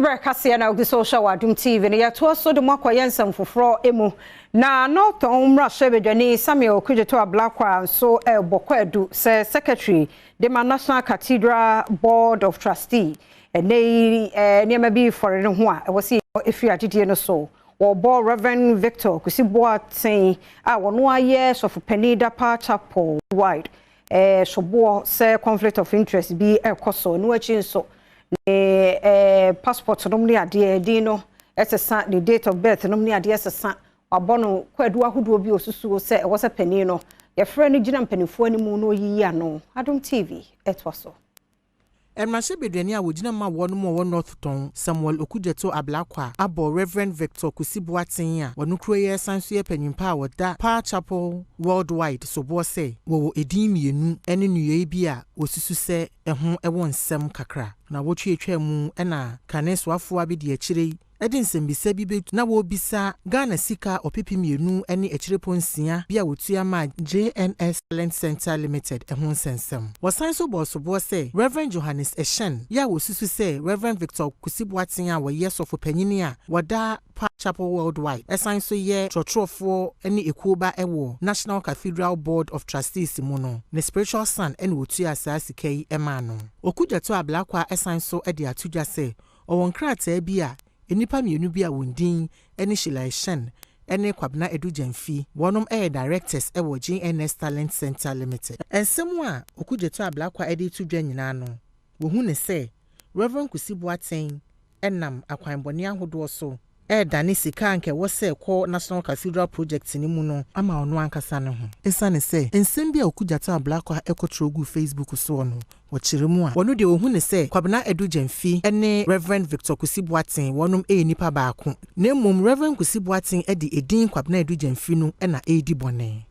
Anwummerɛ kaseɛ na ogu so hwɛ wɔ Adom TV no. Yɛtoa so de mo akɔyɛ nsɛm foforɔ mu. Na North Tongu mmarahyɛbadwani Samuel Okudzeto Ablakwa nso ɛrebɔ kwaadu sɛ secretary de ma National Cathedral Board of Trustee. Ɛnɛ yi nneɛma bi fɔre ne ho a ɛwɔ sɛ ɛfiri agyedie no so. Wɔbɔ Reverend Victor Kusi Boateng a wɔno ayɛ sɔfopanin Dapa Chapel Wide soboɔ sɛ conflict of interest bi ɛrekɔ so. No akyi nso, ne passport nom ne adeɛ din no ɛsesa, ne date of birth nom ne adeɛ sesa. Wabɔ no kwadu ahodoɔ bi osusuo sɛ ɛwɔ sɛ panin no yɛfrɛ no gyina mpanimfoɔ anim na oyiyi ano. Adom TV ɛtoa so. Mmarahyɛbadwani a wɔgyina ma wɔn mu a wɔwɔ North Tongu, Samuel Okudzeto Ablakwa, abɔ Reverend Victor Kusi Boateng a wɔno kuro yɛ san so yɛ panyimpa a wɔda Power Chapel Worldwide soboɔ sɛ wɔwɔ edin mmienu ne nnua bi a wɔsusu sɛ ɛho wɔ nsɛm kakra. Na wɔtwetwa mu ɛna kane soafoɔ bi di akyire yi ɛde nsɛmbisa bi bɛtu na wɔrebisa Ghana sika 2,2.6 bi a wɔtua ma JNS Talent Center Limited ɛho nsɛnsɛm. Wɔsan so bɔɔ soboɔ sɛ Reverend Johannes Eshun yɛ a wɔsusu sɛ Reverend Victor Kusi Boateng a wɔyɛ sɔfo panyini a wɔda Pa Chapel Worldwide ɛsan so yɛ trɔtrɔfoɔ ne ekuoba ɛwɔ National Cathedral Board of Trustees mu no ne spiritual son ɛna wɔtua saa sika yi ɛmaa no. Okudzeto Ablakwa ɛsan so ɛde ato dwa sɛ ɔwɔ nkrataa bi a nnipa mmienu bi a wɔn din ne Sheila Eshun ne Kwabena Edu Gyamfi wɔnom yɛ directors wɔ JNS Talent Center Limited. Nsɛm a Okudzeto Ablakwa de to dwa nyinaa no, wɔhu ne sɛ Reverend Kusi Boateng nam akwanbɔne ahodoɔ so ɛredane sika a nka ɛwɔ sɛ ɛkɔ National Cathedral project no mu no ama ɔno ankasa ne ho. Esiane sɛ nsɛm bi a Okudzeto Ablakwa ɛkɔtwerɛ gu Facebook soɔ no wɔkyerɛ mu a, wɔno deɛ wɔhu ne sɛ Kwabena Edu Gyamfi ne Reverend Victor Kusi Boateng wɔnom yɛ nipa baako, na mmom Reverend Kusi Boateng de edin Kwabena Edu Gyamfi no na ɛredi bɔne.